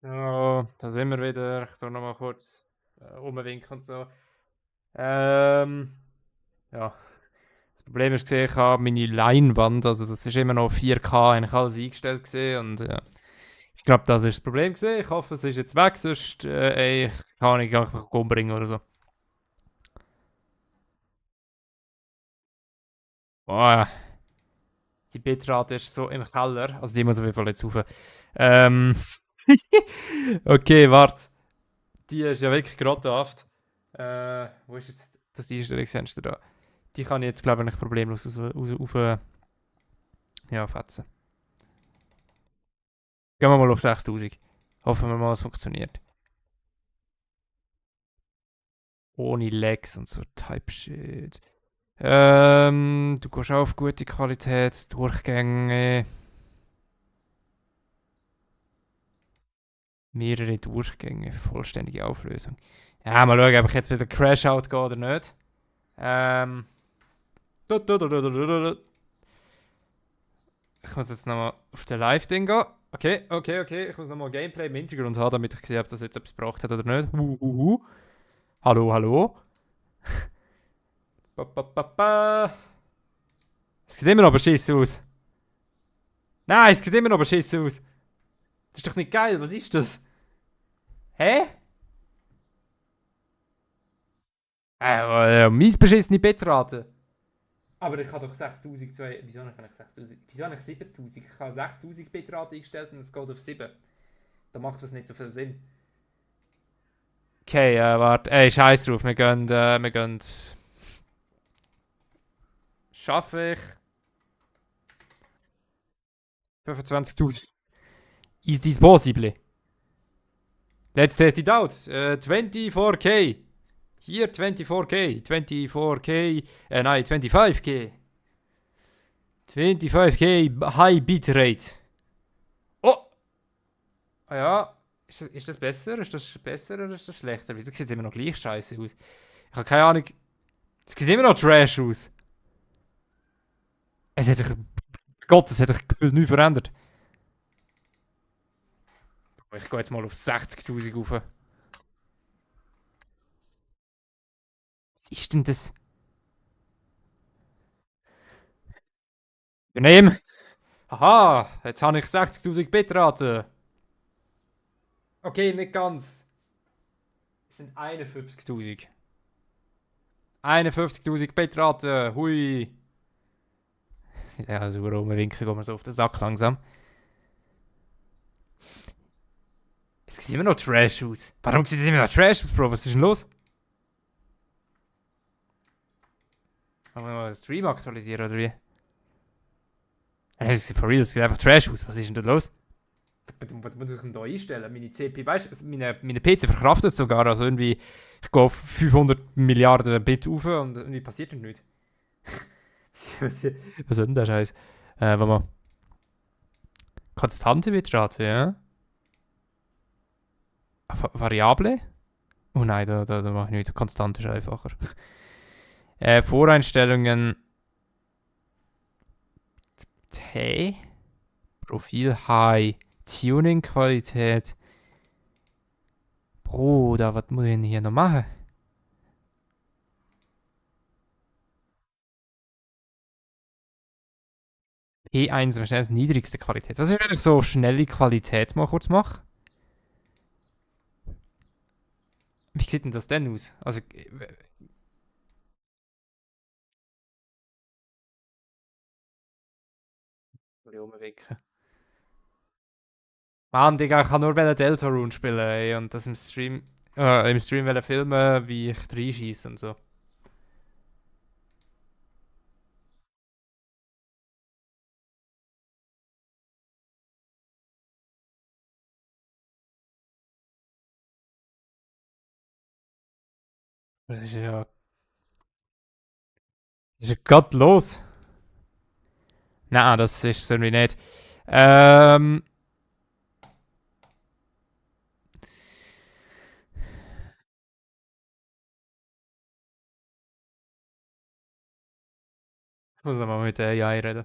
Ja, da sind wir wieder. Ich tu noch mal kurz rumwinken und so. Ähm, ja. Das Problem ist, gesehen, ich habe meine Leinwand, also das ist immer noch 4K, eigentlich alles eingestellt gesehen und ja. Ich glaube, das ist das Problem gesehen. Ich hoffe, es ist jetzt weg, sonst ey, ich kann nicht einfach umbringen oder so. Boah, die Bitrate ist so im Keller, also die muss auf jeden Fall jetzt rauf. Ähm, okay, warte. Die ist ja wirklich grottenhaft. Wo ist jetzt das Einstellungsfenster da? Die kann ich jetzt, glaube ich, nicht problemlos auf ja, fetzen. Gehen wir mal auf 6000. Hoffen wir mal, es funktioniert. Ohne Lags und so Type-Shit. Du gehst auch auf gute Qualität, Durchgänge, mehrere Durchgänge, vollständige Auflösung. Ja, mal schauen, ob ich jetzt wieder Crash-Out gehe oder nicht. Ähm. Ich muss jetzt nochmal auf den Live-Ding gehen. Okay, okay, okay. Ich muss nochmal Gameplay im Hintergrund haben, damit ich sehe, ob das jetzt etwas gebracht hat oder nicht. Hallo, hallo. Ba, ba, ba, ba. Es sieht immer noch beschissen aus. Nein, es sieht immer noch beschissen aus. Das ist doch nicht geil. Was ist das? Hä? Mies beschissene Bitrate. Aber ich habe doch 6002. Wieso habe ich 6000? Wieso habe ich 7000? Ich habe 6000 Bitrate eingestellt und es geht auf 7. Da macht das nicht so viel Sinn. Okay, warte. Ey, scheiß drauf. Wir gehen. Schaffe ich 25.000. Is this possible? Let's test it out. 24K. Hier 24K. 24K. Nein, 25K. 25K High Bitrate. Oh! Ah ja. Ist das besser? Ist das besser oder ist das schlechter? Wieso sieht es immer noch gleich scheiße aus? Ich habe keine Ahnung. Es sieht immer noch Trash aus. Es hat sich. Gott, es hat sich nichts verändert. Ich gehe jetzt mal auf 60.000 rauf. Was ist denn das? Übernehmen. Haha, jetzt habe ich 60.000 Bitrate. Okay, nicht ganz. Es sind 51.000. 51.000 Bitrate. Hui. Ja, also rumwinken gehen wir so auf den Sack langsam. Es sieht immer noch Trash aus. Warum sieht es immer noch Trash aus, Bro? Was ist denn los? Wollen wir mal den Stream aktualisieren oder wie? Es sieht for real, es sieht einfach Trash aus. Was ist denn da los? Was muss ich denn da einstellen? Meine CPU, weißt du, meine PC verkraftet es sogar. Also irgendwie, ich gehe auf 500 Milliarden Bit rauf und irgendwie passiert dann nichts. Was ist denn der Scheiß? Warte mal. Konstante Bitrate, ja? Variable? Oh nein, da mache ich nicht. Konstant ist einfacher. Voreinstellungen. T. Profil High. Tuning-Qualität. Bruder, was muss ich denn hier noch machen? P1 wahrscheinlich niedrigste Qualität. Was ist, wenn ich so schnelle Qualität mal kurz mache? Wie sieht denn das denn aus? Also, umwickeln. Mann, Digga, ich kann nur Deltarune spielen, ey, und das im Stream filmen, wie ich reinschieße und so. Das ist ja gerade los. Nein, das ist es irgendwie nicht. Ähm, ich muss nochmal mit der AI reden.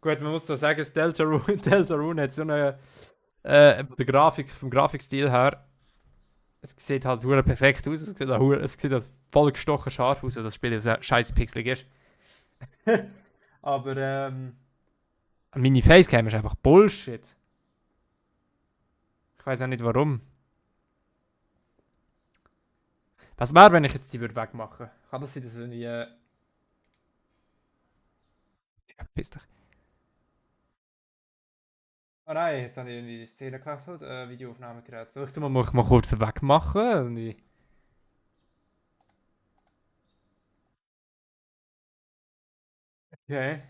Gut, man muss da sagen, das Deltarune hat so eine. Von der Grafik, vom Grafikstil her, es sieht halt hure perfekt aus. Es sieht halt voll gestochen scharf aus, weil das Spiel ja scheiße pixelig ist. Aber meine Facecam ist einfach Bullshit. Ich weiß auch nicht warum. Was wäre, wenn ich jetzt die würde wegmachen? Kann das sein, dass irgendwie. Ja, piss dich. Oh nein, jetzt habe ich irgendwie die Szene gewechselt. Videoaufnahmegerät. So, ich tu mal kurz wegmachen. Irgendwie. Okay.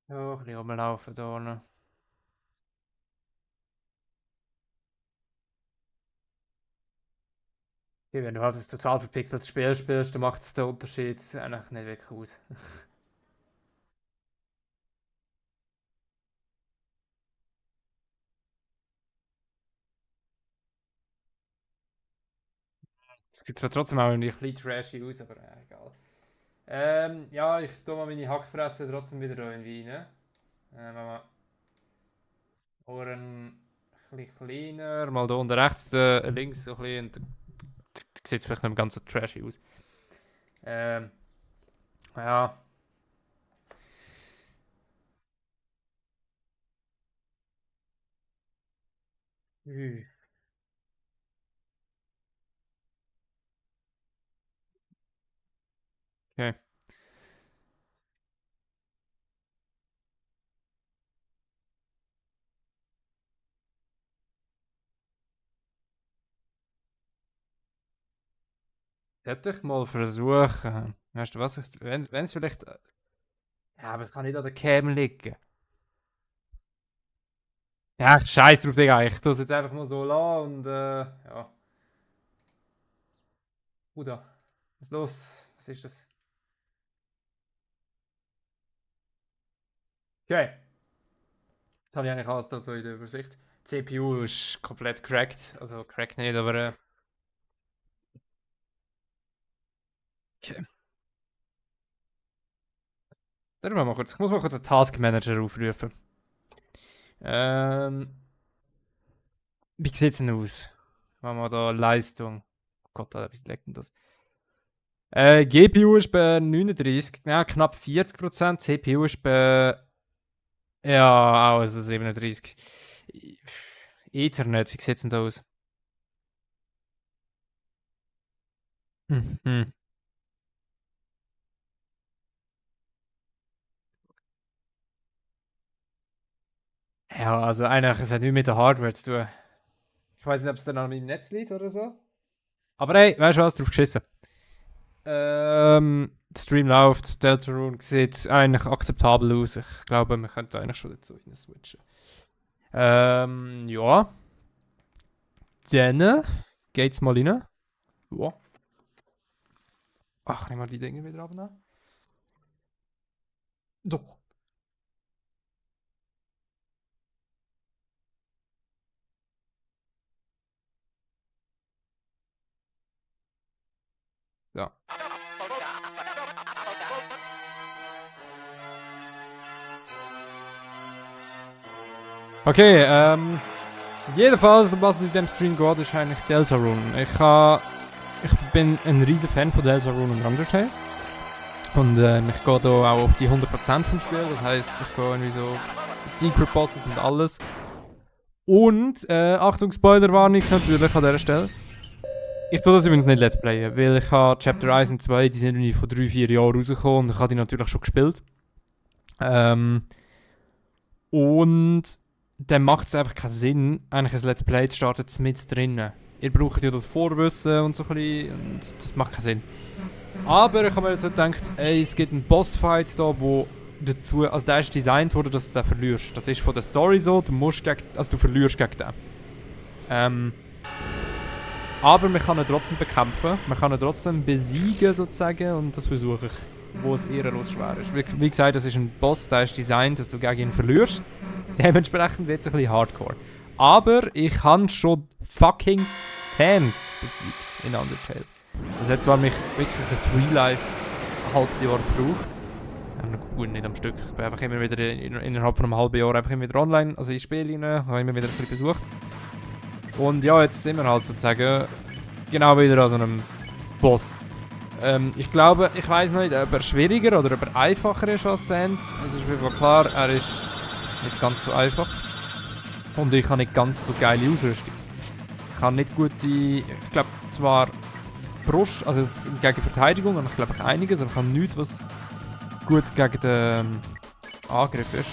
Ja, ein bisschen rumlaufen da unten. Okay, wenn du halt ein total verpixeltes Spiel spielst, dann macht der Unterschied eigentlich nicht wirklich aus. Es sieht zwar trotzdem auch irgendwie ein bisschen trashy aus, aber egal. Ja, ich tue mal meine Hackfresse trotzdem wieder irgendwie rein. Machen wir Ohren ein bisschen kleiner, mal da unten rechts, links so ein bisschen. Und sieht vielleicht nicht ganz so trashy aus. Ja. Hm. Okay. Hätte ich mal versuchen. Weißt du was? Wenn es vielleicht. Ja, aber es kann nicht an der Cam liegen. Ja, scheiß drauf, Digga. Ich tue es jetzt einfach mal so lassen und ja. Bruder, was ist los? Was ist das? Okay. Das habe ich eigentlich alles da so in der Übersicht. Die CPU ist komplett cracked. Also cracked nicht, aber okay. Dann mal kurz. Ich muss mal kurz einen Task Manager aufrufen. Wie sieht es denn aus? Machen wir da Leistung. Oh Gott, Alter, wie leckt denn das? GPU ist bei 39, ja, knapp 40%. CPU ist bei. Ja, auch also 37. Ethernet, wie sieht es denn da aus? Mhm. Ja, also eigentlich, es hat nichts mit der Hardware zu tun. Ich weiß nicht, ob es dann an meinem Netz liegt oder so. Aber hey, weißt du was, drauf geschissen. Der Stream läuft, Deltarune sieht eigentlich akzeptabel aus. Ich glaube, wir könnten eigentlich schon dazu switchen. Ja. Dann geht's mal rein. Ja. Ach, nehmen wir die Dinge wieder abnehmen. Doch. Ja. Okay, jedenfalls, was es in dem Stream geht, ist eigentlich Deltarune. Ich bin ein riesen Fan von Deltarune und Undertale. Und ich gehe da auch auf die 100% vom Spiel. Das heisst, ich gehe irgendwie so Secret Bosses und alles. Und, Achtung, Spoilerwarnung natürlich an dieser Stelle. Ich tue das übrigens nicht Let's Playen, weil ich habe Chapter 1 und 2, die sind irgendwie vor 3-4 Jahren rausgekommen und ich habe die natürlich schon gespielt. Und dann macht es einfach keinen Sinn, eigentlich ein Let's Play zu starten mit drinnen. Ihr braucht ja das Vorwissen und so ein bisschen und das macht keinen Sinn. Aber ich habe mir jetzt so gedacht, ey, es gibt einen Bossfight da, wo dazu, also der ist designt worden, dass du den verlierst. Das ist von der Story so, du verlierst gegen den. Aber man kann ihn trotzdem bekämpfen, man kann ihn trotzdem besiegen sozusagen und das versuche ich. wo es ehrenlos schwer ist. Wie gesagt, das ist ein Boss, der ist designt, dass du gegen ihn verlierst. Dementsprechend wird es ein bisschen hardcore. Aber ich habe schon fucking Sans besiegt in Undertale. Das hat zwar mich wirklich ein Real Life ein halbes Jahr gebraucht. Gut, nicht am Stück. Ich bin einfach immer wieder innerhalb von einem halben Jahr einfach immer wieder online, also in Spiele rein, habe immer wieder ein bisschen besucht. Und ja, jetzt sind wir halt sozusagen genau wieder an so einem Boss. Ich glaube, ich weiß nicht, ob er schwieriger oder ob er einfacher ist als Sans. Es ist auf jeden Fall klar, er ist nicht ganz so einfach. Und ich habe nicht ganz so geile Ausrüstung. Ich habe nicht gute, ich glaube zwar Brust, also gegen Verteidigung habe ich glaube ich einiges, aber ich habe nichts, was gut gegen den Angriff ist.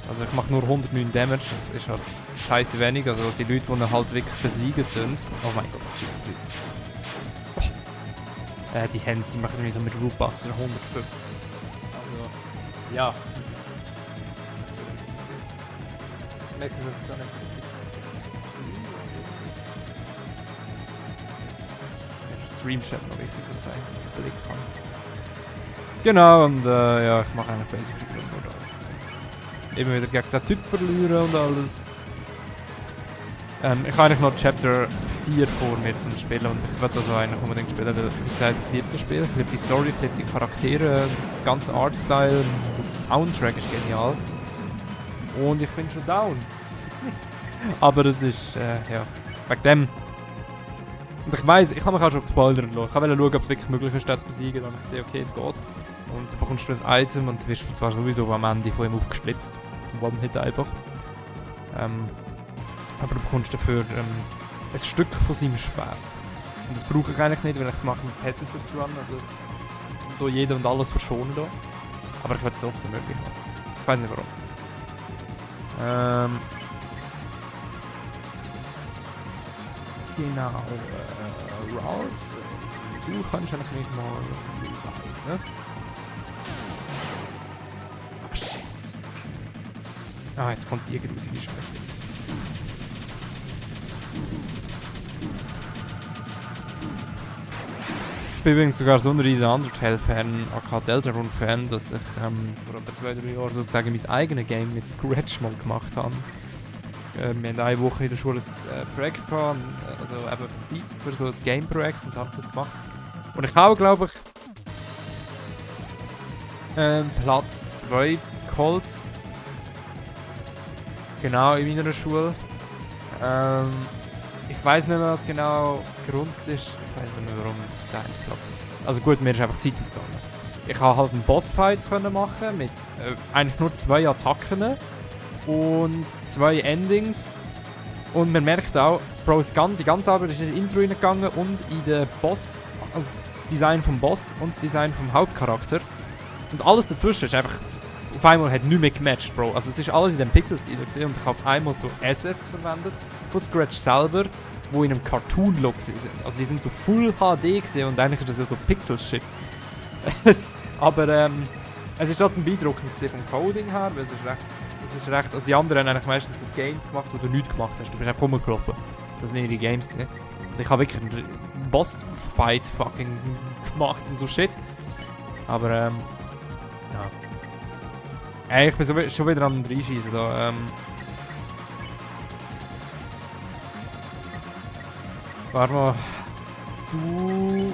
Also ich mache nur 109 Damage, das ist halt scheiße wenig, also die Leute, die ihn halt wirklich besiegen sind. Oh mein Gott, diese Leute. Oh. Die Hände, die machen irgendwie so mit Root Buster 150. Also, ja. Stream-Chat noch wichtig, dass ich einen Blick habe. Genau, und ja, ich mache eigentlich basically nur das. Immer wieder gegen den Typ verlieren und alles. Ich habe eigentlich noch Chapter 4 vor mir zum Spielen und ich werde also eigentlich unbedingt spielen. Wie gesagt, ich liebe das Spiel, ich liebe die Story, ich liebe die Charaktere, den ganzen Artstyle, der Soundtrack ist genial. Und ich bin schon down. Aber das ist, ja, wegen dem. Und ich weiss, ich habe mich auch schon gespoilert lassen. Ich wollte schauen, ob es wirklich möglich ist, das zu besiegen. Dann habe ich gesehen, okay, es geht. Und dann bekommst du ein Item und wirst du zwar sowieso am Ende von ihm aufgeschlitzt. One-Hit einfach. Aber du bekommst dafür ein Stück von seinem Schwert. Und das brauche ich eigentlich nicht, weil ich mache einen Pacifist Run. Also da jeder und alles verschonen da. Aber ich werde es trotzdem möglich machen. Ich weiß nicht warum. Genau, Rouse, du kannst eigentlich nicht mal reviven, ne? Oh shit. Ah, jetzt kommt die grusige Scheiße. Ich bin übrigens sogar so ein riesen Undertale-Fan, aka Deltarune-Fan, dass ich vor etwa 2-3 Jahren sozusagen mein eigenes Game mit Scratch mal gemacht habe. Wir hatten eine Woche in der Schule ein Projekt gehabt, also eben Zeit für so ein Game-Projekt und habe das gemacht. Und ich habe, glaube ich, Platz 2 geholt. Genau, in meiner Schule. Ich weiß nicht mehr, was genau der Grund war. Ich weiß nicht mehr, warum der eine Platz. Also gut, mir ist einfach Zeit ausgegangen. Ich konnte halt einen Bossfight machen mit eigentlich nur 2 Attacken und 2 Endings. Und man merkt auch, Bro, die ganze Arbeit ist in das Intro reingegangen und in den Boss, also das Design vom Boss und das Design vom Hauptcharakter. Und alles dazwischen ist einfach, auf einmal hat nicht mehr gematcht, Bro. Also es ist alles in dem Pixel-Stil gesehen und ich habe auf einmal so Assets verwendet von Scratch selber, die in einem Cartoon-Look sind. Also die sind so Full HD gesehen und eigentlich ist das ja so Pixel-Shit. Aber es ist trotzdem beeindruckend gesehen vom Coding her, weil es ist recht, also die anderen haben eigentlich meistens so Games gemacht, wo du nichts gemacht hast. Du bist einfach rumgelaufen. Das sind ihre Games gesehen. Und ich habe wirklich einen Boss-Fight fucking gemacht und so Shit. Aber ja. Ey, ich bin schon wieder am Reinschießen da. Warte mal. Du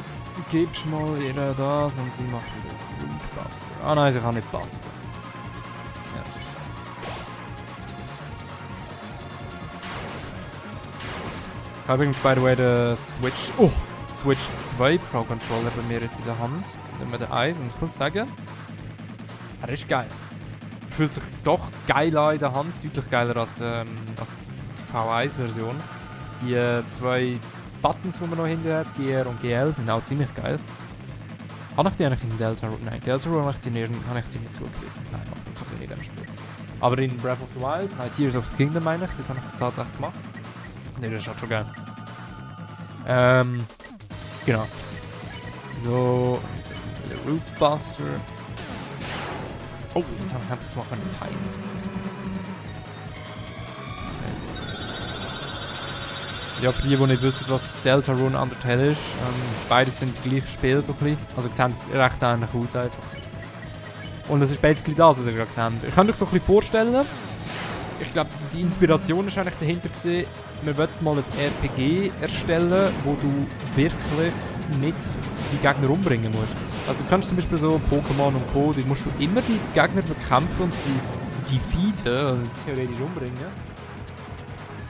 gibst mal ihr das und sie macht wieder Buster. Ah nein, sie kann nicht Buster. Ja. Ich habe übrigens, by the way, den Switch 2 Pro Controller bei mir jetzt in der Hand. Nehmen wir den 1 und ich muss sagen, er ist geil. Fühlt sich doch geil an in der Hand, deutlich geiler als die V1-Version. Die 2 Buttons, die man noch hinter hat, GR und GL, sind auch ziemlich geil. Habe ich die eigentlich in Deltarune? Nein, Deltarune habe ich die nicht zugewiesen. Nein, ich kann sie nicht in dem Spiel. Aber in Breath of the Wild, Tears of the Kingdom meine ich, dort habe ich das tatsächlich gemacht. Ne, das ist halt schon geil. Genau. So, Root Buster. Oh, jetzt habe ich einfach mal einen Teil. Ja, für die nicht wissen, was Deltarune Undertale ist, beides sind die gleichen Spiele so ein bisschen. Also sehen recht ähnlich aus einfach. Und es ist basically das, was ihr gerade gesehen habt. Ich kann euch so ein bisschen vorstellen, ich glaube, die Inspiration ist eigentlich dahinter gewesen, wir wollten mal ein RPG erstellen, wo du wirklich nicht die Gegner umbringen musst. Also du kannst zum Beispiel so Pokémon und Co., die musst du immer die Gegner bekämpfen und sie defeaten, also theoretisch umbringen.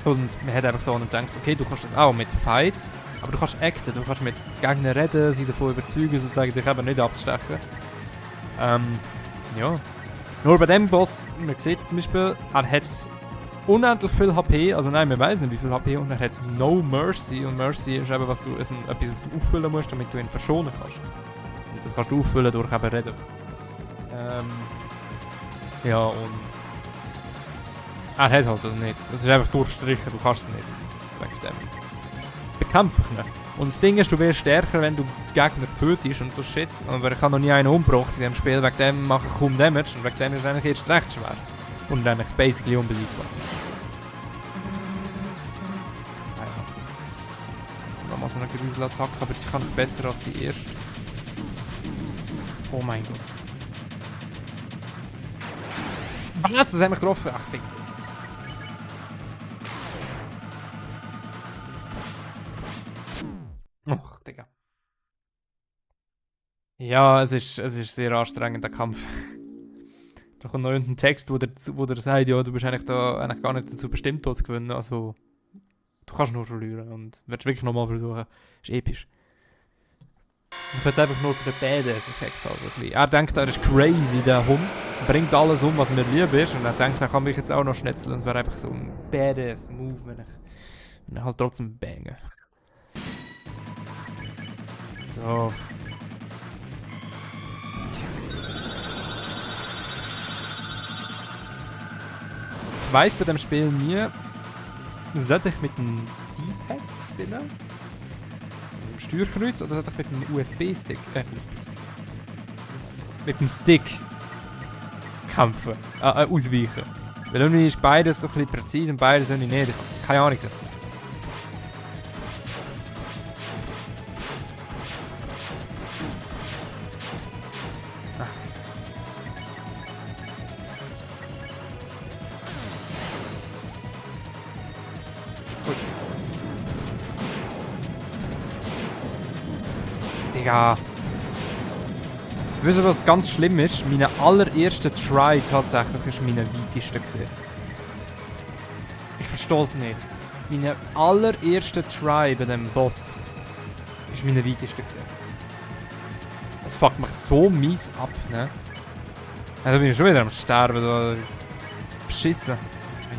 Und man hat einfach da gedacht, okay, du kannst das auch mit Fight, aber du kannst acten, du kannst mit Gegnern reden, sie davon überzeugen, sozusagen dich eben nicht abzustechen. Ja. Nur bei dem Boss, man sieht es zum Beispiel, er hat unendlich viel HP, also nein, man weiß nicht wie viel HP, und er hat No Mercy, und Mercy ist eben etwas, was du auffüllen musst, damit du ihn verschonen kannst. Und das kannst du auffüllen durch eben Reden. Ja, und er hat halt das nicht. Das ist einfach durchgestrichen, du kannst es nicht. Wegen dem. Bekämpfe ich nicht. Und das Ding ist, du wirst stärker, wenn du Gegner tötest und so Shit. Aber ich habe noch nie einen umgebracht in diesem Spiel, wegen dem mache ich kaum Damage und wegen dem ist es eigentlich jetzt recht schwer. Und eigentlich basically unbesiegbar. Jetzt kommt nochmal so eine Gruselattacke, aber die kann besser als die erste. Oh mein Gott. Was? Das hat mich getroffen? Ach, fick dich. Och, Digga. Ja, es ist sehr anstrengend, der Kampf. Da kommt noch irgendein Text, wo der sagt, ja, du bist eigentlich gar nicht dazu bestimmt, hier zu gewinnen. Also, du kannst nur verlieren und willst wirklich nochmal versuchen. Ist episch. Ich will es einfach nur für den Badass-Effekt haben. Also er denkt, er ist crazy, der Hund. Bringt alles um, was mir lieb ist. Und er denkt, er kann mich jetzt auch noch schnetzeln. Und es wäre einfach so ein Badass-Move, wenn ich halt trotzdem bange. So. Ich weiss bei dem Spiel nie, sollte ich mit dem D-Pad spielen? Also mit dem Steuerkreuz oder sollte ich mit dem USB-Stick? USB-Stick. Mit dem Stick kämpfen. Ausweichen. Weil irgendwie ist beides so ein bisschen präzise und beides irgendwie nicht. Ich habe keine Ahnung. Digga. Wisst ihr, was ganz schlimm ist? Meine allererste Try tatsächlich ist meine weiteste gesehen. Ich verstehe es nicht. Meine allererste Try bei dem Boss ist meine weiteste gesehen. Das fuckt mich so mies ab, ne? Da bin ich schon wieder am Sterben, da. Beschissen.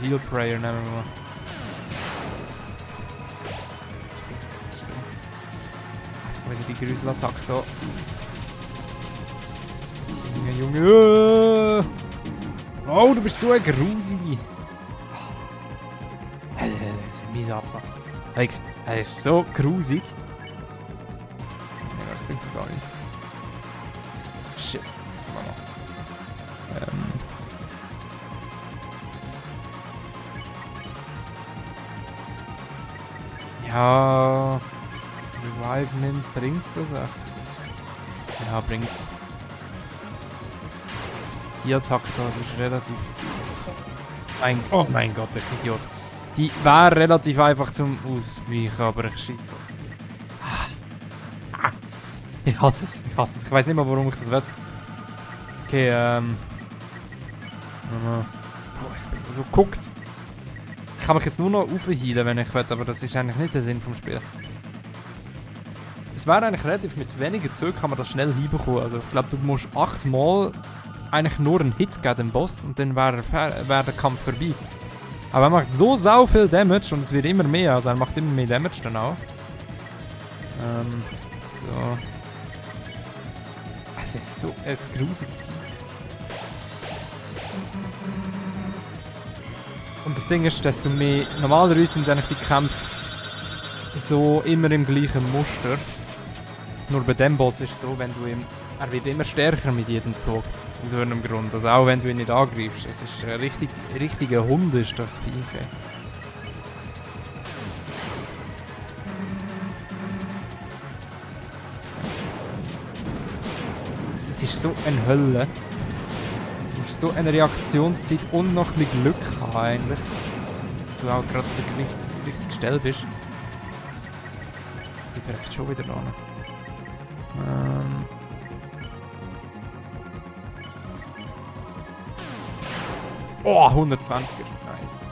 Heal Prayer nehmen wir mal. Die Gruselattacke da. Junge. Oh, du bist so ein Grusi. Miese Abfuck. Like, er ist so grusig. Das bringt mir gar nicht. Shit. Ja. Revive nimmt, bringt's das echt? Ja, bringt's. Die Attacke da, das ist relativ... Oh mein Gott, der Idiot. Die wäre relativ einfach zum Ausweichen, aber ich schieße. Ich hasse es, ich hasse es. Ich weiß nicht mal, warum ich das will. Okay, Oh, ich bin so geguckt. Ich kann mich jetzt nur noch aufheilen, wenn ich will, aber das ist eigentlich nicht der Sinn vom Spiel. Es wäre eigentlich relativ, mit weniger Zügen kann man das schnell hinbekommen. Also ich glaube, du musst 8 Mal eigentlich nur einen Hit geben dem Boss und dann wäre der Kampf vorbei. Aber er macht so sau viel Damage und es wird immer mehr, also er macht immer mehr Damage dann auch. So. Es ist so ein grusiges Vieh. Und das Ding ist, desto mehr... Normalerweise sind eigentlich die Kämpfe so immer im gleichen Muster. Nur bei dem Boss ist es so, wenn du ihm... Er wird immer stärker mit jedem Zug. Aus irgendeinem Grund. Also auch wenn du ihn nicht angreifst. Es ist ein richtiger Hund, ist das Vieh. Es ist so eine Hölle. Du musst so eine Reaktionszeit und noch ein bisschen Glück haben eigentlich. Dass du auch gerade an der richtigen Stelle bist. Sie verreckt schon wieder an. Oh, 120er. Nice.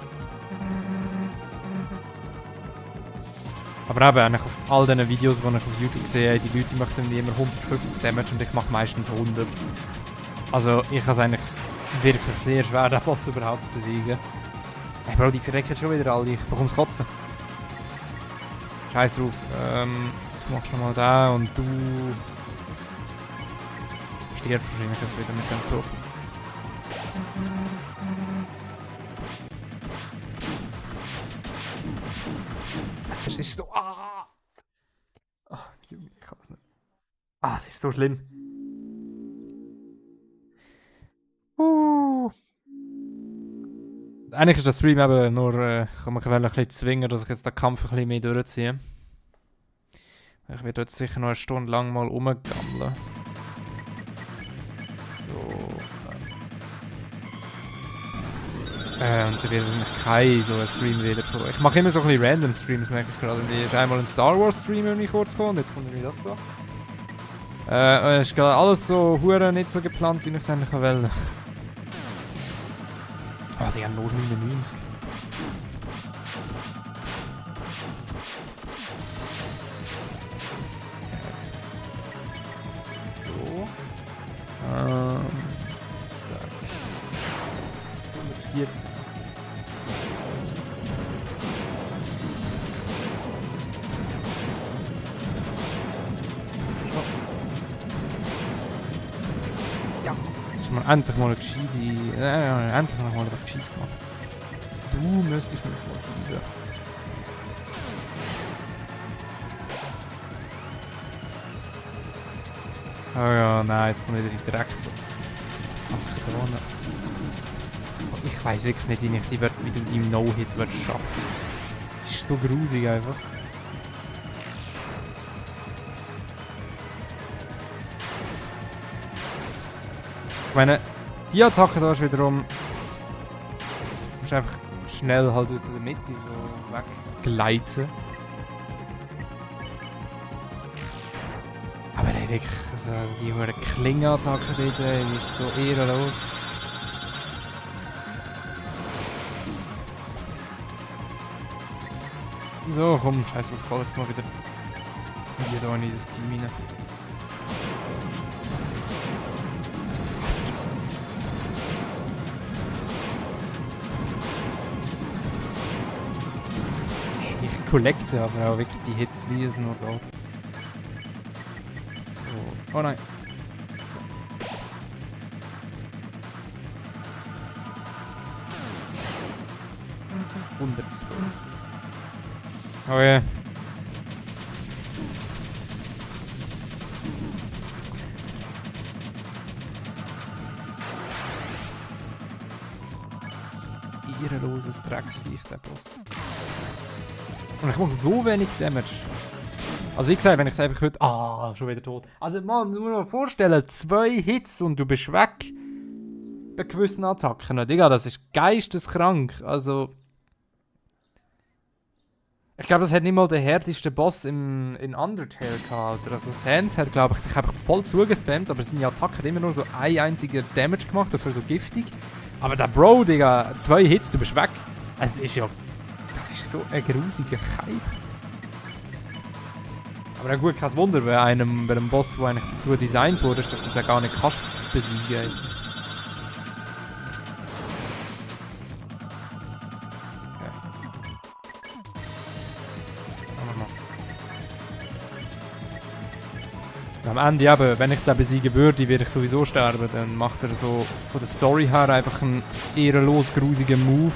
Aber eben, eigentlich auf all diesen Videos, die ich auf YouTube sehe, die Leute machen dann immer 150 Damage und ich mache meistens 100. Also, ich habe es eigentlich wirklich sehr schwer, den Boss überhaupt zu besiegen. Hey Bro, die verrecken schon wieder alle. Ich bekomme es kotzen. Scheiß drauf. Ich mach schon mal da und du stirbst wahrscheinlich jetzt wieder mit dem Zug. Es ist so. Ach, Junge, ich kann es nicht. Es ist so schlimm. Eigentlich ist der Stream eben nur, kann man ein bisschen zwingen, dass ich jetzt den Kampf ein bisschen mehr durchziehe. Ich werde jetzt sicher noch eine Stunde lang mal rumgammeln. So. Und dann wird ich kein so ein Stream wieder pro. Ich mache immer so ein bisschen random Streams, merke ich gerade. Ich habe einmal einen Star Wars Stream irgendwie kurz gekommen und jetzt kommt irgendwie das da. Es ist gerade alles so hure nicht so geplant, wie ich es eigentlich will. Die haben nur 99. So. Zack. 114. Ja, das ist mal endlich mal eine gescheite. Endlich noch mal was Gescheites gemacht. Du müsstest mich mal lieben. Oh ja, nein, jetzt kommt wieder die Drecks. Ich weiß wirklich nicht, wie ich die wie du die No-Hit schaffen. Das ist so grusig einfach. Ich meine, die Attacke da ist wiederum. Du musst einfach schnell halt aus der Mitte so weggleiten. Aber ey, wirklich, also die hohe Klingenattacke dort, die ist so ehrenlos. So, komm, scheiß drauf, fall jetzt mal wieder hier da in dieses Team rein. Ich collecte aber auch wirklich die Hits, wie es nur geht. So, oh nein. So. 112. Oh ja. Ehrenloses Drecksviech, der Boss. Und ich mache so wenig Damage. Also wie gesagt, wenn ich es einfach heute... schon wieder tot. Also man muss mir vorstellen, 2 Hits und du bist weg. Bei gewissen Attacken. Digga, das ist geisteskrank. Also... Ich glaube, das hat nicht mal der härteste Boss in Undertale gehabt. Also Sans hat, glaube ich, dich einfach voll zugespammt, aber seine Attacke hat immer nur so ein einziger Damage gemacht, dafür so giftig. Aber der Bro, Digga, 2 Hits, du bist weg. Also ist ja... Das ist so ein grusiger Kaib. Aber ja gut, kein Wunder, bei einem Boss, der eigentlich dazu designt wurde, dass du den gar nicht kannst besiegen. Am Ende eben, wenn ich den besiegen würde, würde ich sowieso sterben. Dann macht er so von der Story her einfach einen ehrenlos grusigen Move,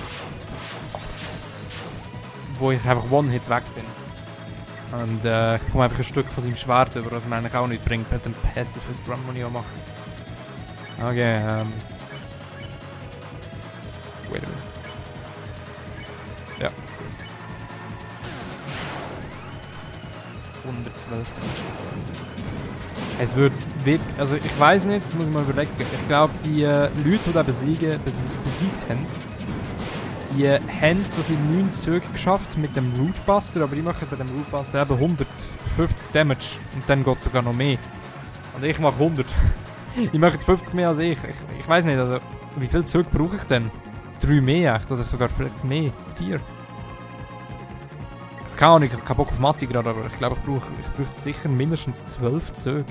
wo ich einfach One-Hit weg bin. Und ich bekomme einfach ein Stück von seinem Schwert über, was mir eigentlich auch nicht bringt mit dem Passive Run, den ich auch mache. Okay, wait a minute. Ja. 112. Es wird wirklich, also ich weiß nicht, das muss ich mal überlegen. Ich glaube, die Leute, die da besiegt haben, die haben das in 9 Zügen geschafft mit dem Rootbuster, aber ich mache bei dem Rootbuster eben 150 Damage und dann geht es sogar noch mehr. Und ich mache 100. Ich mache 50 mehr als ich. Ich weiß nicht, also wie viele Züge brauche ich denn? 3 mehr echt, oder sogar vielleicht mehr? 4? Keine Ahnung, ich habe keinen Bock auf Mathe gerade, aber ich glaube, ich brauche sicher mindestens 12 Züge.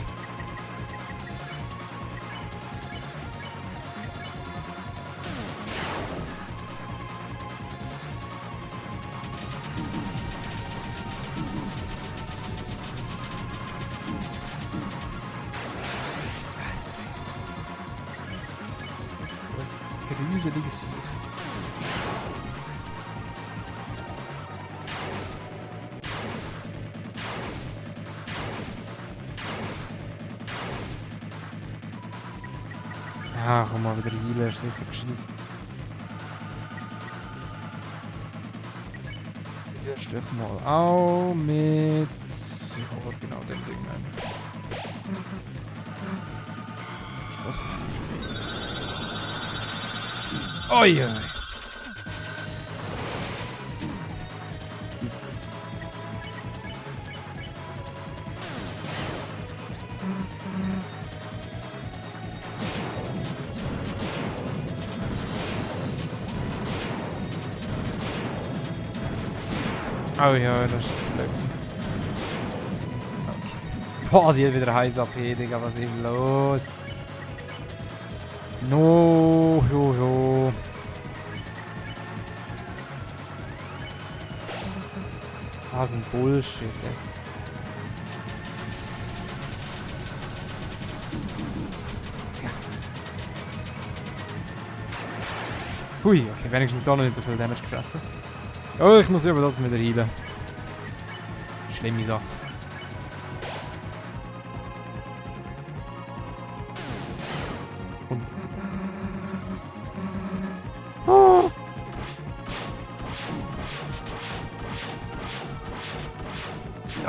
Das ist ein riesiges Vieh. Ja, komm mal wieder rein, ist sicher gescheit. Jetzt doch mal auch mit... Ja, genau dem Ding. Oi, oi. Oh ja, das ist blöd. Okay. Boah, sie hat wieder heiß AP, Digga, was ist los? No, jo. Was ein Bullshit, ey. Hui, okay, wenigstens da noch nicht so viel Damage gefressen. Oh, ich muss über das wieder heilen. Schlimme Sache. Und... Oh.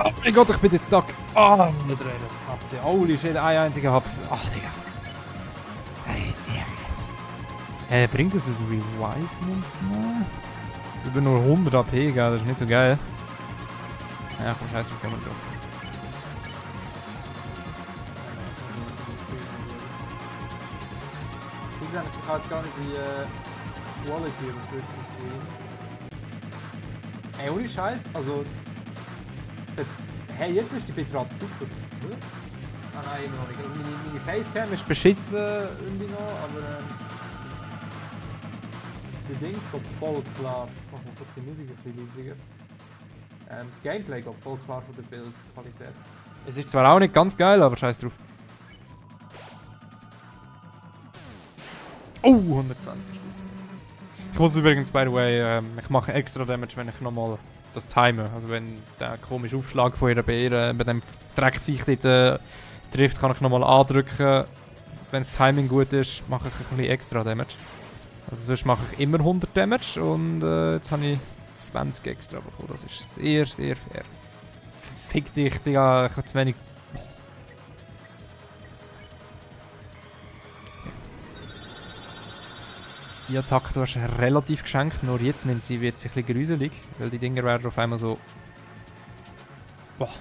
Oh mein Gott, ich bin jetzt stuck. Ah, oh, nicht reden. Holy shit, ein einziger Hab. Ach, Digga. Bringt es das Revive-Münz noch? Ich bin nur 100 AP, gell? Das ist nicht so geil. Ja, komm, scheiße, wir kommen trotzdem. Ich kann jetzt gar nicht die Quality im Stream. Ey, ohne Scheiß, also... Hey, jetzt ist die Bitrate super, oder? Ah nein, immer noch nicht. Also meine Facecam ist beschissen irgendwie noch, aber... Die Dings geht voll klar. Ich mach mal kurz die Musik ein bisschen leiser. Das Gameplay geht voll klar von der Bildqualität. Es ist zwar auch nicht ganz geil, aber scheiß drauf. Oh, 120 ist gut. Ich muss übrigens, by the way, ich mache extra Damage, wenn ich nochmal das time. Also wenn der komische Aufschlag von ihrer Beere bei dem Drecksviech dort trifft, kann ich nochmal andrücken. Wenn das Timing gut ist, mache ich ein bisschen extra Damage. Also sonst mache ich immer 100 Damage und jetzt habe ich 20 extra bekommen. Das ist sehr, sehr fair. Fick dich, Digga, ich habe zu wenig... Die Attacke du hast relativ geschenkt, nur jetzt wird sie ein bisschen gruselig, weil die Dinger werden auf einmal so... Boah.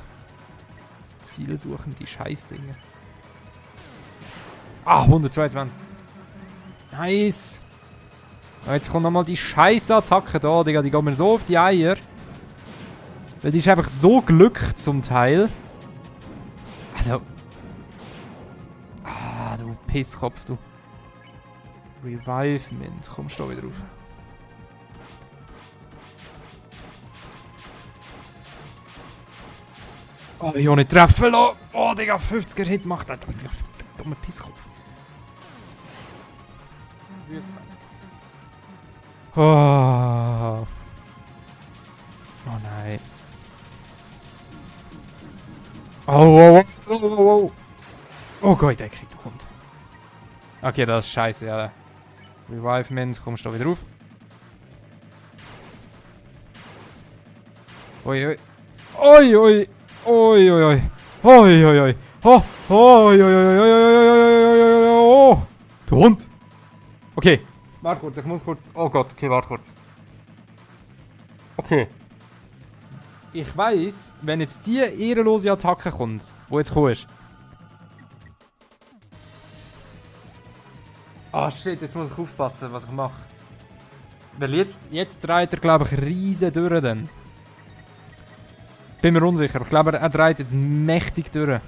Ziele suchen, die Scheißdinger. Ah, 122. Nice. Und jetzt kommt nochmal die Scheiß-Attacke da, Digga. Die geht mir so auf die Eier. Weil die ist einfach so glückt zum Teil. Also. Ah, du Pisskopf, du. Revive Mint. Kommst du wieder rauf. Oh, ich will nicht treffen lassen. Oh, Digga, 50er Hit macht das. Dummer Pisskopf. 24. Oh. Oh nein. Oh. Oh Gott, der kriegt den Hund. Okay, das ist scheiße, ja. Revive Mint, kommst du da wieder rauf? Ui. Oi, oi, oi. Oi, oi, oi. Oh, oi, oi, oi, oi, oi, oi, oi, oi, oh. Du Hund. Okay. Warte kurz, ich muss kurz... Oh Gott, okay, warte kurz. Okay. Ich weiss, wenn jetzt die ehrenlose Attacke kommt, die jetzt kommt. Ah shit, jetzt muss ich aufpassen, was ich mache. Weil jetzt dreht er, glaube ich, riesen durch dann. Bin mir unsicher. Ich glaube, er dreht jetzt mächtig durch.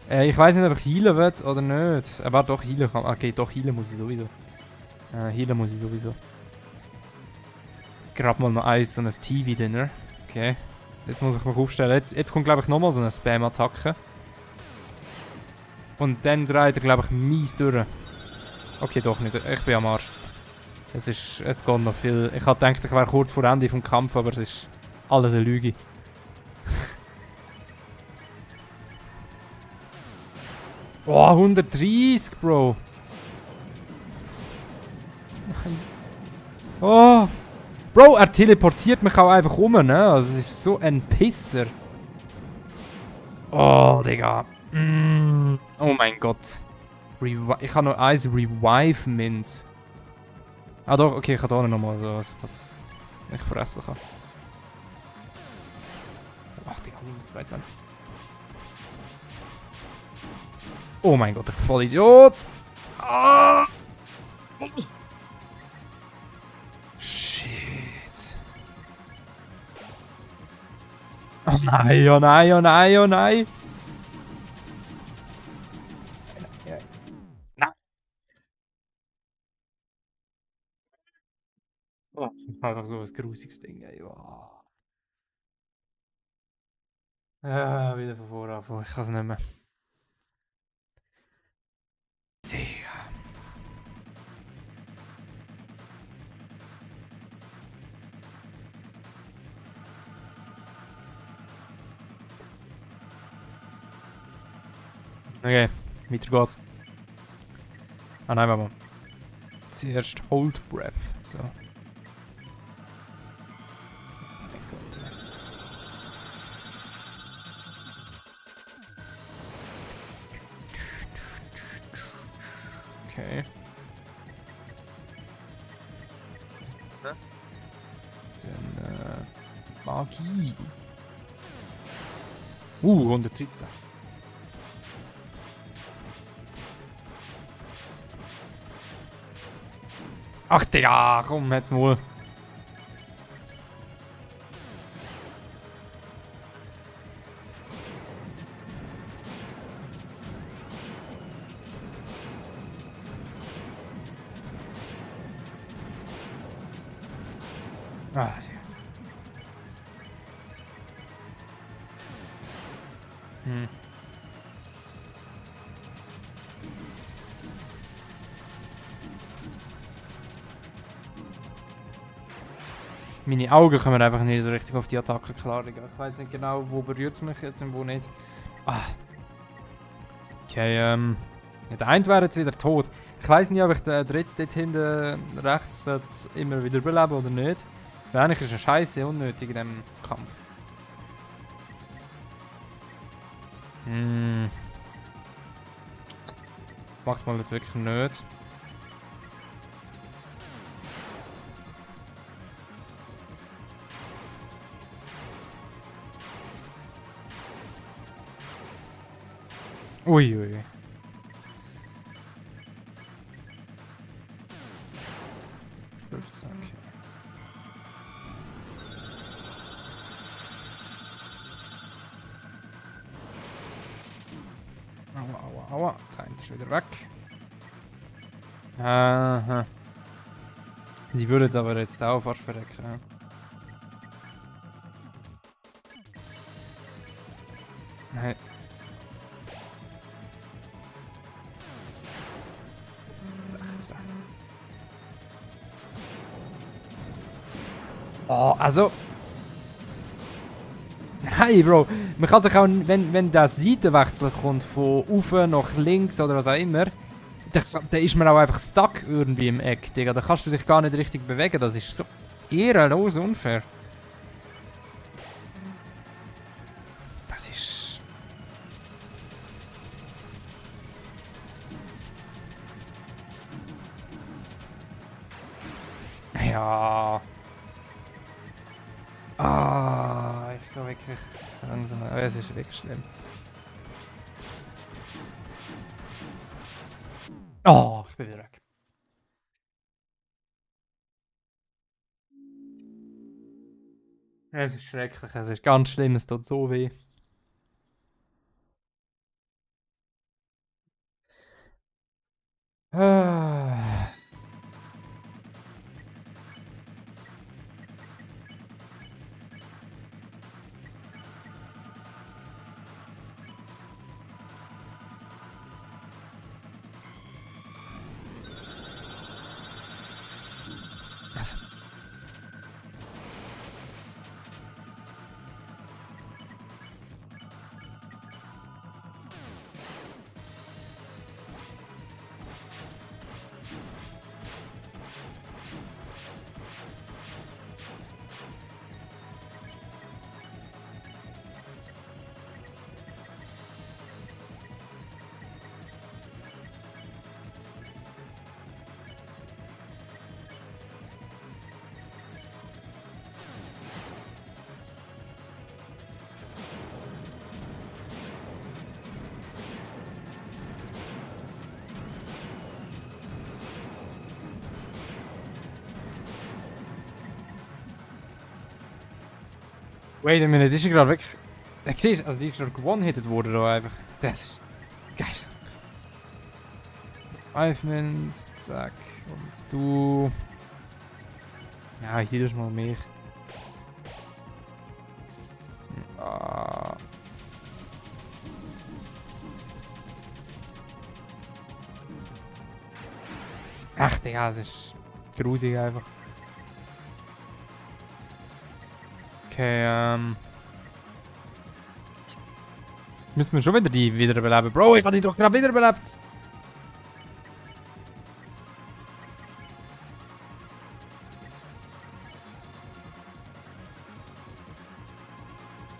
Ich weiß nicht, ob ich healen will oder nicht. Er war doch healen kann. Okay, doch healen muss ich sowieso. Healen muss ich sowieso. Grab mal noch eins, so ein TV-Dinner. Okay. Jetzt muss ich mich aufstellen. Jetzt kommt, glaube ich, nochmal so eine Spam-Attacke. Und dann dreht er, glaube ich, mies durch. Okay, doch nicht. Ich bin am Arsch. Es geht noch viel. Ich hatte gedacht, ich wäre kurz vor Ende vom Kampf, aber es ist alles eine Lüge. Oh, 130, Bro. Nein. Oh. Bro, er teleportiert mich auch einfach um, ne? Also, es ist so ein Pisser. Oh, Digga. Oh mein Gott. Ich habe noch eins Revive-Mint. Ah doch, okay, ich habe da nochmal so was ich fressen kann. Ach, Digga, 122. Oh mein Gott, ich voll Idiot! Ah! Shit. Oh nein, oh nein, oh nein, oh nein! Nein! Oh, einfach so ein grusiges Ding, ey. Oh. Wieder von vorne anfangen. Ich kann es nicht mehr. Digga. Okay, weiter geht's. Ah nein, warte mal. Zuerst Hold Breath. So. Oh mein Gott. Okay. Dann Magie. 113. Ach Digga, komm, jetzt mal. Ah, Digga. Meine Augen kommen einfach nicht so richtig auf die Attacke klar. Ich weiß nicht genau, wo berührt es mich jetzt und wo nicht. Ah. Okay, ja, der eine wäre jetzt wieder tot. Ich weiß nicht, ob ich den dritten dort hinten rechts immer wieder beleben oder nicht. Weil eigentlich ist es scheiße unnötig in diesem Kampf. Mach's mal jetzt wirklich nicht. Uiui. Okay. Aua, aua, aua. Der eine ist wieder weg. Aha. Sie würde jetzt aber jetzt auch fast verrecken. Ja. Nein. Oh, also... Nein, Bro. Man kann sich auch, wenn der Seitenwechsel kommt, von oben nach links oder was auch immer, dann ist man auch einfach stuck irgendwie im Eck, Digga. Da kannst du dich gar nicht richtig bewegen. Das ist so ehrenlos unfair. Ja. Ah, ich gehe wirklich langsam. Oh, es ist wirklich schlimm. Oh, ich bin wieder weg. Es ist schrecklich, es ist ganz schlimm, es tut so weh. Ah. Also. Wait a minute, ist er gerade wirklich. Siehst du, also die ist gerade gewonnen-hitted worden da einfach. Das ist geil. 5 Mins, zack. Und du. Ja, hier ist mal mehr. Ah. Ach, Digga, es ist grusig einfach. Okay, müssen wir schon wieder die wiederbeleben. Bro, ich habe die doch gerade wiederbelebt.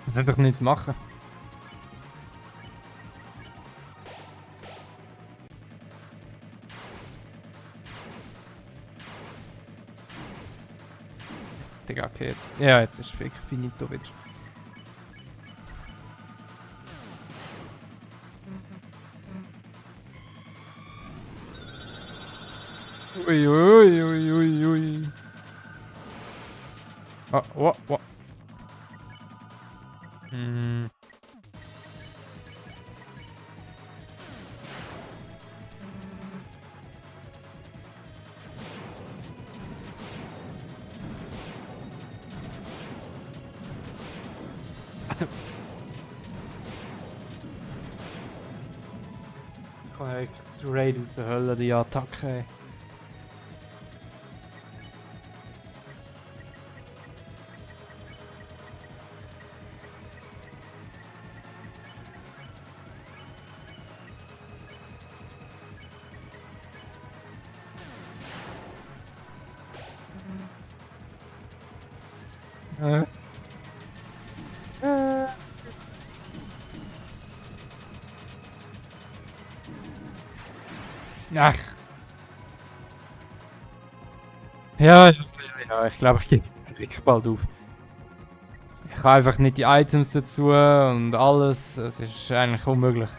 Das soll doch nichts machen. Digga, okay, jetzt. Ja, jetzt ist wirklich finito wieder. Ui, ui, ui, ui, ui. Oh, oh, oh. Hm. Korrekt, Raid aus der Hölle, die Attacke. Äh. Ach. Ja, ich glaube, ich gehe wirklich bald auf. Ich habe einfach nicht die Items dazu und alles. Es ist eigentlich unmöglich.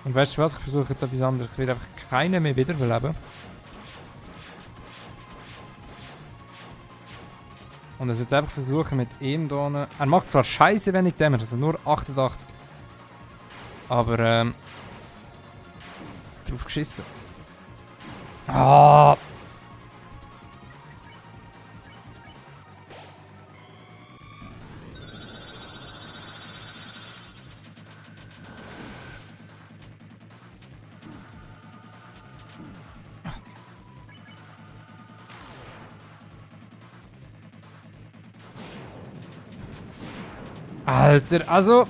Und weißt du was? Ich versuche jetzt etwas anderes. Ich will einfach keine mehr wiederbeleben. Und es jetzt einfach versuchen mit ihm hier. Er macht zwar scheiße wenig Damage, also nur 88. Aber drauf geschissen. Ah! Alter, also.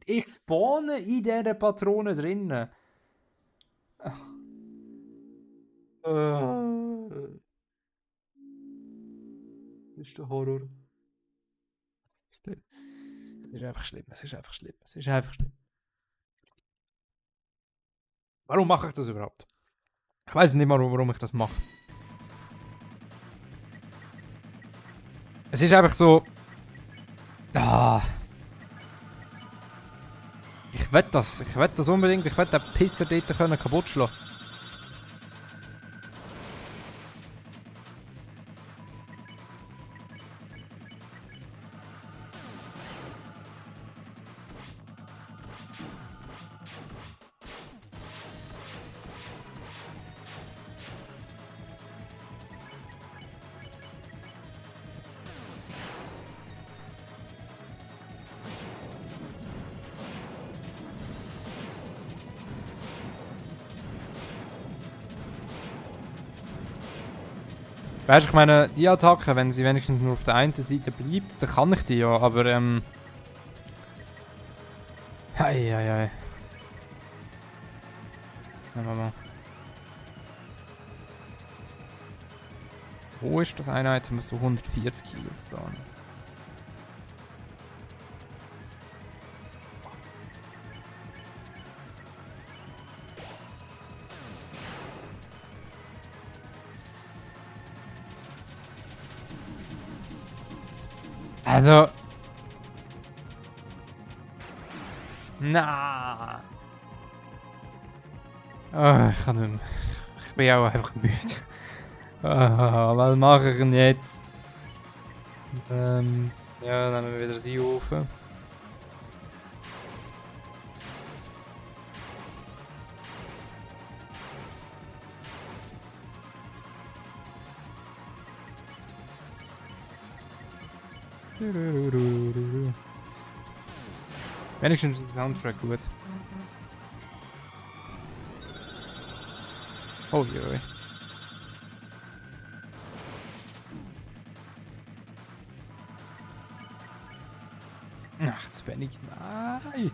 Ich spawne in dieser Patrone drinnen. Das ist der Horror. Schlimm. Es ist einfach schlimm. Es ist einfach schlimm. Es ist einfach schlimm. Warum mache ich das überhaupt? Ich weiß nicht mal, warum ich das mache. Es ist einfach so... Ah. Ich will das unbedingt. Ich will den Pisser dort können kaputt schlagen. Weißt du, ich meine, die Attacke, wenn sie wenigstens nur auf der einen Seite bleibt, dann kann ich die ja, aber Eieiei. Nehmen wir mal. Wo ist das eine Item, was so 140 Kills da? Also. Na. Oh, ich kann nicht mehr. Ich bin auch einfach müde. Was mache ich denn jetzt? Ja, dann nehmen wir wieder sie auf. Wenigstens ist der Soundtrack gut. Oh je. Ach, zu wenig. Nein!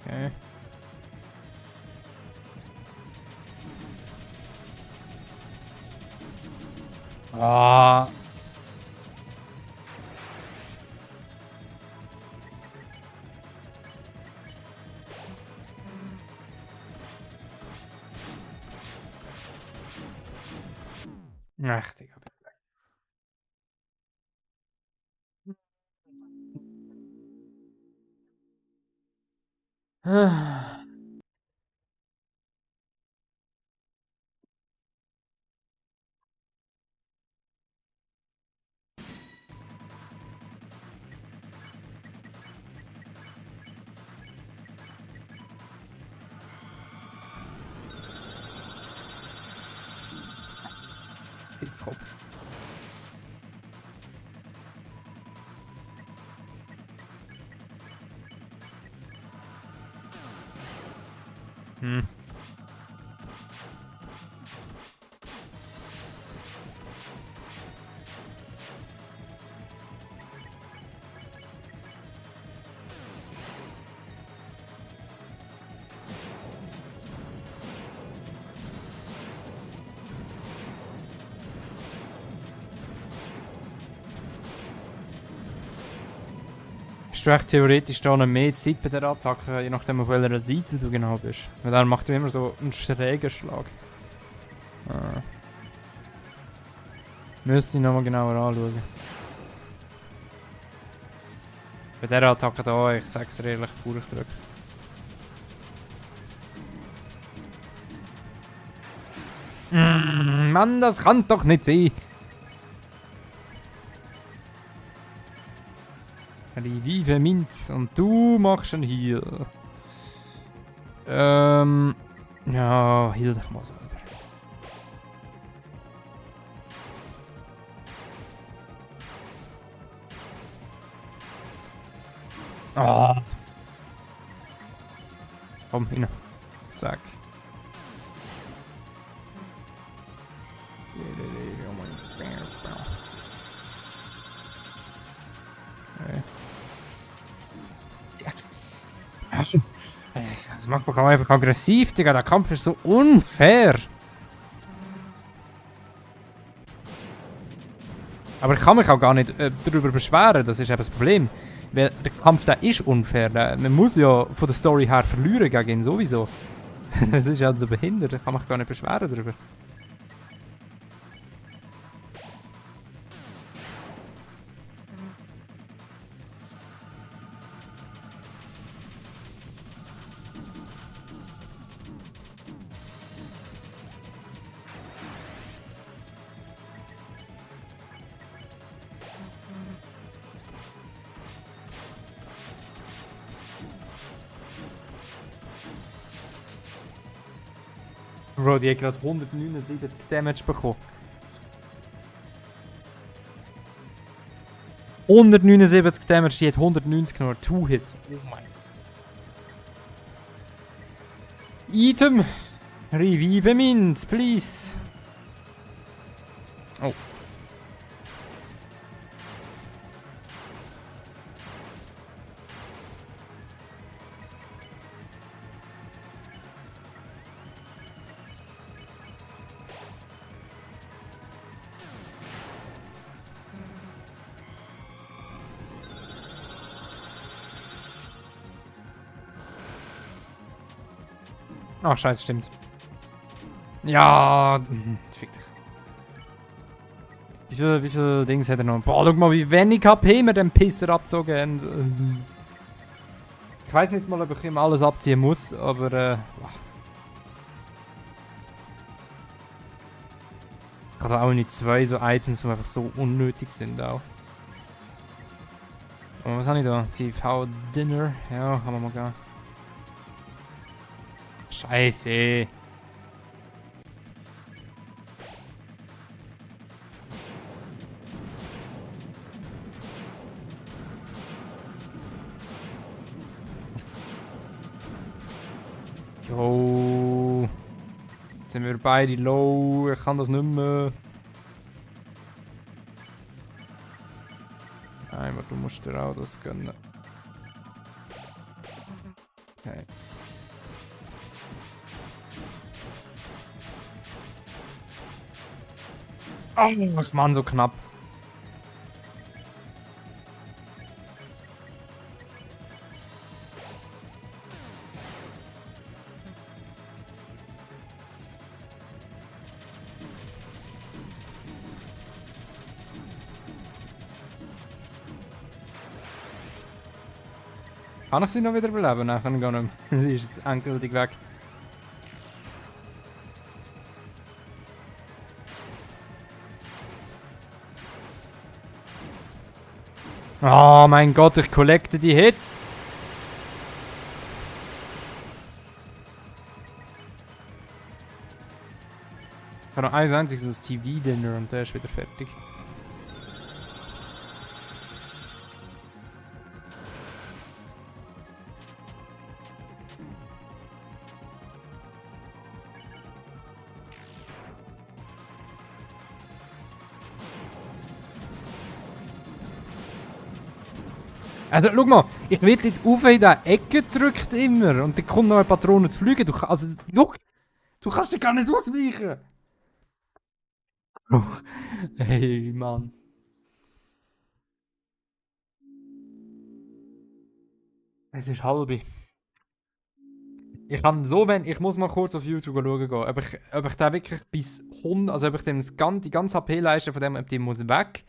Okay. Ah. Ach, Digga. Ah. Pisskopf. Hm. Hast du echt theoretisch da noch mehr Zeit bei der Attacke, je nachdem auf welcher Seite du genau bist? Weil dann macht er immer so einen schrägen Schlag. Ah. Müsste ich nochmal genauer anschauen. Bei dieser Attacke da, ich sag's dir ehrlich, pures Glück. Mann, das kann's doch nicht sein! Revive Mint und du machst ihn hier. Ja, heal dich mal selber. Ah. Komm, hin. Zack. Okay. Das macht mich auch einfach aggressiv, Digga. Der Kampf ist so unfair. Aber ich kann mich auch gar nicht darüber beschweren, das ist eben das Problem. Weil der Kampf, der ist unfair. Man muss ja von der Story her verlieren gegen ihn sowieso. Das ist halt so behindert, ich kann mich gar nicht beschweren darüber. Bro, die hat gerade 179 Damage bekommen. 179 Damage, die hat 190 nur 2 Hits. Oh mein Gott. Item! Revive Mint, please! Oh. Ach, scheiße, stimmt. Ja, fick dich. Wie viel Dings hat er noch? Boah, schau mal, wie wenig HP wir dem Pisser abgezogen haben. Ich weiß nicht mal, ob ich ihm alles abziehen muss, aber ich habe auch nicht zwei so Items, die einfach so unnötig sind auch. Und was habe ich da? TV Dinner. Ja, kann man mal gehen. Scheiße. Jo. Jetzt sind wir beide low. Ich kann das nicht mehr. Nein, aber du musst dir auch das gönnen. Okay. Oh, Mann, so knapp. Kann ich sie noch wieder beleben? Nein, kann ich gar nicht mehr. Sie ist jetzt endgültig weg. Oh mein Gott, ich collecte die Hits. Ich habe noch eins einziges aus TV-Dinner und der ist wieder fertig. Also, schau mal, ich werde nicht auf in diese Ecke gedrückt immer und dann kommt noch eine Patrone zu fliegen. Also, schau, du kannst dich gar nicht ausweichen. Oh, hey, Mann. Es ist halb. Ich kann so, wenn ich muss mal kurz auf YouTube schauen gehen, ob ich da wirklich bis 100, also ob ich dem die ganze HP-Leiste von dem, ob die muss weg.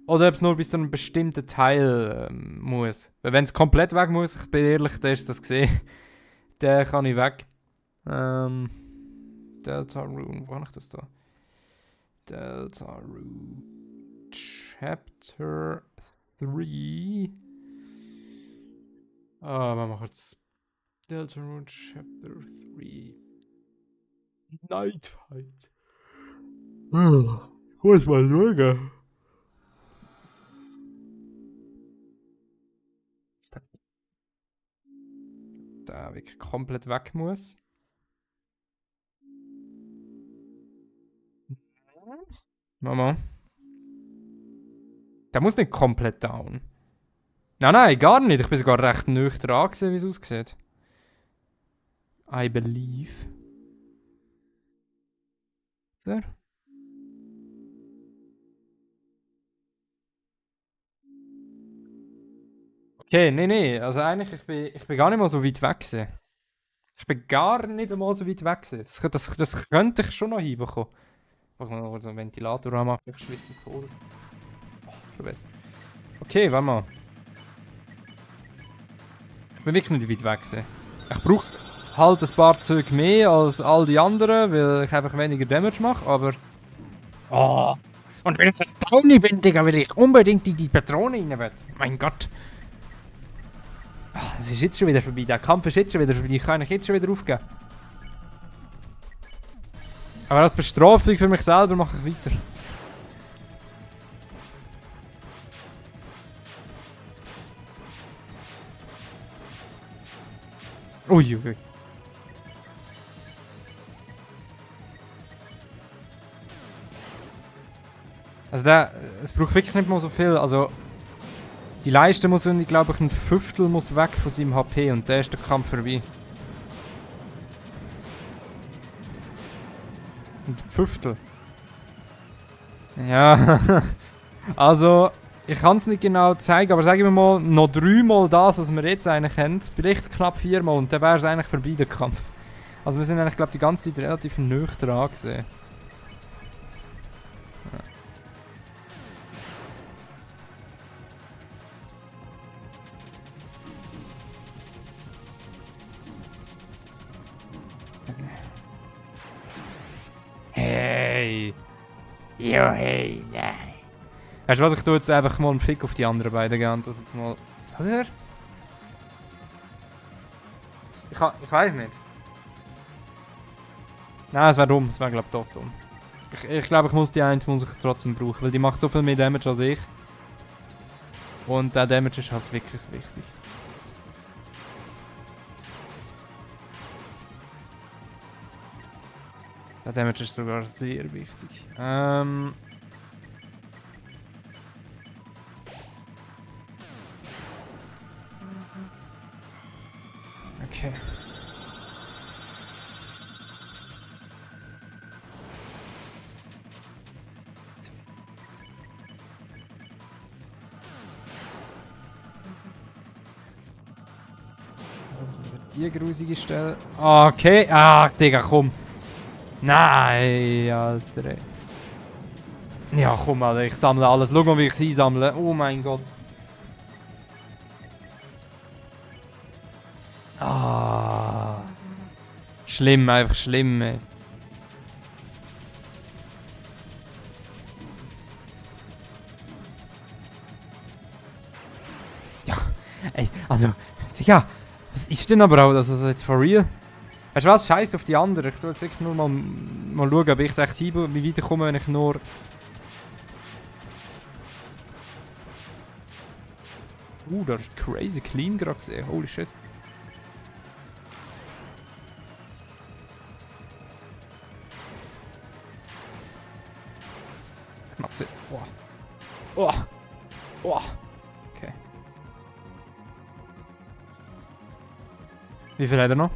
Oder ob es nur bis zu einem bestimmten Teil muss. Weil wenn es komplett weg muss, ich bin ehrlich, da ist das gesehen. Den kann ich weg. Delta Rune, wo habe ich das da? Delta Rune Chapter 3. Ah, wir machen jetzt Delta Rune Chapter 3. Night Fight. Ich muss mal schauen. Da wirklich komplett weg muss. Mama. Der muss nicht komplett down. Nein, gar nicht. Ich bin sogar recht nüchtern dran gesehen, wie es aussieht. I believe. So. Okay, nee, also eigentlich, ich bin gar nicht mal so weit weg gewesen. Ich bin gar nicht mal so weit weg gewesen. Das könnte ich schon noch hinbekommen. Ich muss noch so einen Ventilator anmachen, ich schwitze es tot. Oh, schon besser. Okay, warte mal. Ich bin wirklich nicht weit weg gewesen. Ich brauche halt ein paar Züge mehr als all die anderen, weil ich einfach weniger Damage mache, aber... Oh! Und wenn ich das Tony bin, Digga, will ich unbedingt die Patrone rein will. Mein Gott! Es ist jetzt schon wieder vorbei, der Kampf ist jetzt schon wieder vorbei, ich kann jetzt schon wieder aufgeben. Aber als Bestrafung für mich selber mache ich weiter. Uiuiui. Also es braucht wirklich nicht mal so viel, also... Die Leiste muss, ich glaube, ein Fünftel muss weg von seinem HP und dann ist der Kampf vorbei. Ein Fünftel. Ja, also ich kann es nicht genau zeigen, aber sagen wir mal noch 3 Mal das, was wir jetzt eigentlich haben. Vielleicht knapp 4 Mal und dann wäre es eigentlich vorbei, der Kampf. Also wir sind eigentlich, glaube ich, die ganze Zeit relativ nah dran gesehen. Hey! Jo, hey, nein! Weißt du was, ich tue jetzt einfach mal einen Fick auf die anderen beiden gehen. Das jetzt mal... Oder? Ich weiß nicht. Nein, es wäre dumm. Es wäre, glaube ich, doch dumm. Ich glaube, ich muss die eine muss ich trotzdem brauchen, weil die macht so viel mehr Damage als ich. Und der Damage ist halt wirklich wichtig. Der Damage ist sogar sehr wichtig. Okay. Die grusige Stelle. Okay. Ah, Digga, komm. Nein, Alter. Ja, komm, Alter, ich sammle alles. Schau mal, wie ich sie sammle. Oh mein Gott. Ah. Schlimm, einfach schlimm, ey. Ja, ey, also, Digga, was ist denn aber auch das? Also jetzt for real? Weißt du was? Scheiß auf die anderen. Ich tue jetzt wirklich nur mal schauen, ob ich es echt wie weiterkomme, wenn ich nur... das ist crazy clean gerade gesehen. Holy shit. Knapp so. Oh. Oh. Oh. Okay. Wie viel hat er noch?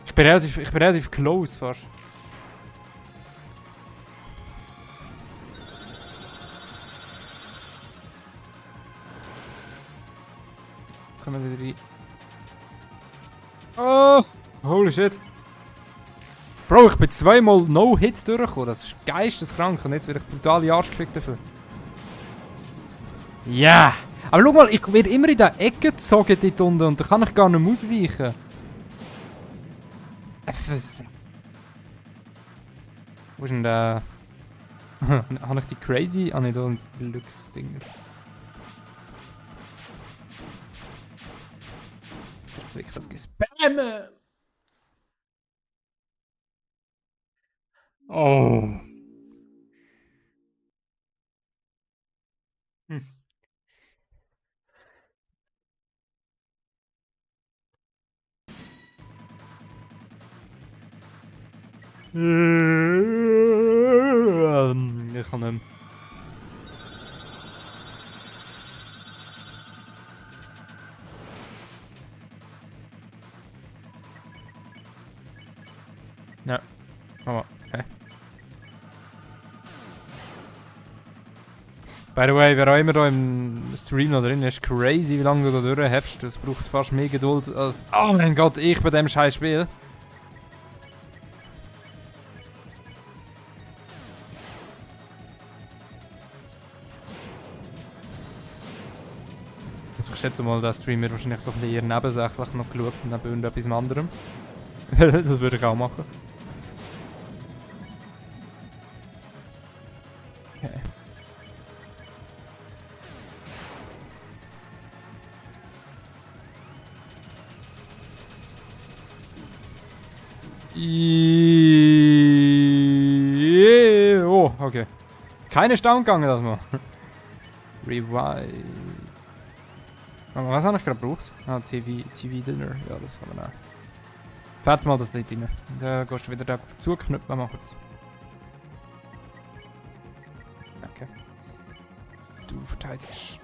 Ich bin relativ close fast. Jetzt kommen wir wieder rein. Oh! Holy shit. Bro, ich bin zweimal No-Hit durchgekommen. Das ist geisteskrank. Und jetzt werde ich brutal Arsch gefickt dafür. Ja! Yeah. Aber schau mal, ich werde immer in der Ecke gezogen dort unten und da kann ich gar nicht mehr ausweichen. Wo ist denn der? Habe ich die crazy? Ah ne, da ein Deluxe-Dinger. Jetzt will ich das gespammen! Oh! Hm. Ich kann nicht mehr. Ja. Aber, okay. By the way, wer auch immer da im Stream noch drin ist, crazy, wie lange du da durchhebst. Das braucht fast mehr Geduld als... Oh mein Gott, ich bei dem scheiß Spiel. Also ich schätze mal, der Streamer wahrscheinlich so ein bisschen eher nebensächlich noch geschaut, neben irgendetwas anderem. Das würde ich auch machen. Okay. Oh, okay. Keine Staun gegangen, das mal. Revive. Aber was habe ich gerade gebraucht? Ah, TV-Dinner. Ja, das kann man auch. Fährt's mal das dort rein. Da gehst du wieder da zuknüpfen, mal kurz. Okay. Du verteidigst.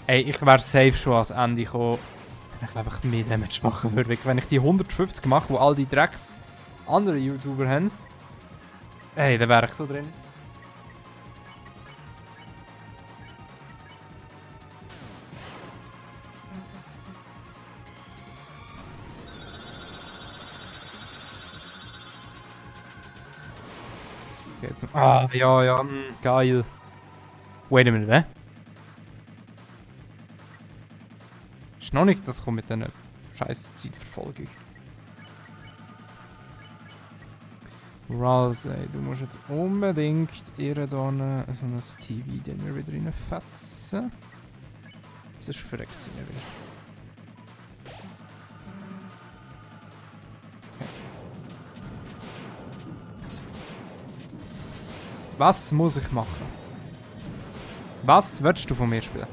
Ey, ich wäre safe schon ans Ende gekommen, wenn ich einfach mehr Damage machen würde. Wenn ich die 150 mache, wo all die Drecks andere YouTuber haben, ey, dann wäre ich so drin. Okay, ah, ja, geil. Wait a minute, hä? Ist noch nicht das kommt mit dieser scheiß Zeitverfolgung. Ralls, ey, du musst jetzt unbedingt ihr da so ein TV-Dinner wieder reinfetzen. Sonst verreckt sie nicht wieder. Okay. Was muss ich machen? Was willst du von mir spielen?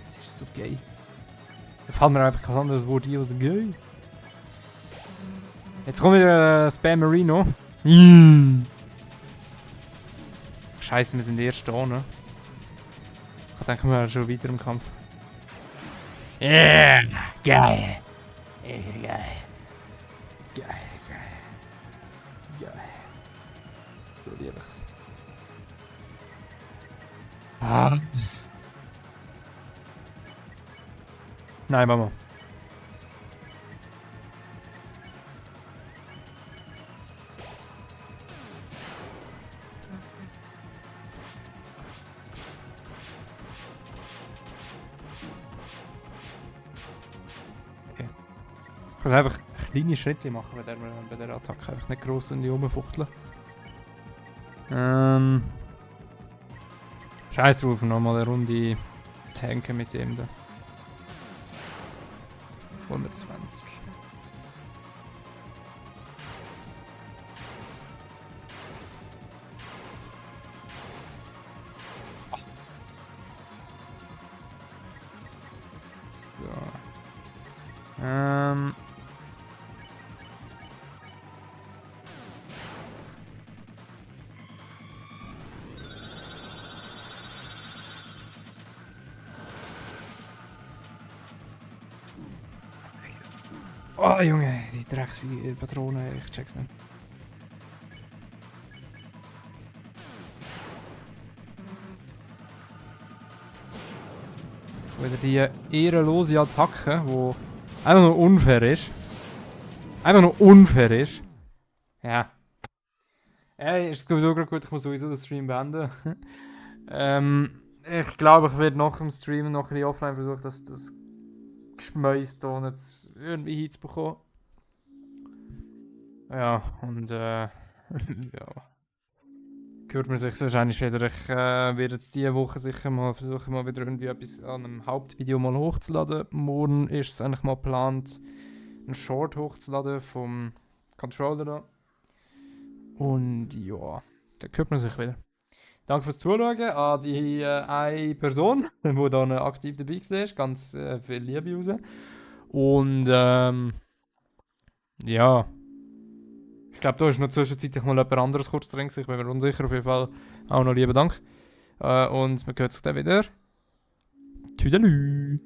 Das ist so gay. Da fällt mir einfach kein anderes Wort ein, so gay. Jetzt kommt wieder Spammerino. Scheiße, wir sind erst da, ne? Ich denke, wir sind schon weiter im Kampf. Yeah! Geil! Geil! Geil! Geil! So liebe ich's. Ah. Nein, Mama. Ich muss einfach kleine Schritte machen bei der Attacke, einfach nicht gross in die rumfuchteln. Scheiß drauf, nochmal eine Runde tanken mit dem da. 120. So. Oh Junge, die Dreckspatronen, ich check's nicht. Wieder die ehrenlose Attacke, die einfach nur unfair ist. Einfach nur unfair ist. Ja. Ey, ist sowieso gerade gut, ich muss sowieso den Stream beenden. Ich glaube, ich werde nach dem Stream noch ein bisschen offline versuchen, das Geschmäus da jetzt irgendwie hinzubekommen. Ja, und ja. Hört man sich wahrscheinlich wieder. Ich werde jetzt diese Woche sicher mal versuchen, mal wieder irgendwie etwas an einem Hauptvideo mal hochzuladen. Morgen ist es eigentlich mal geplant, einen Short hochzuladen vom Controller da. Und ja, dann hört man sich wieder. Danke fürs Zuschauen an die eine Person, die da aktiv dabei war. Ganz viel Liebe raus. Und ja. Ich glaube, da ist noch zwischenzeitlich mal jemand anderes kurz drin. Ich bin mir unsicher. Auf jeden Fall auch noch lieben Dank. Und man hört sich dann wieder. Tüdelü.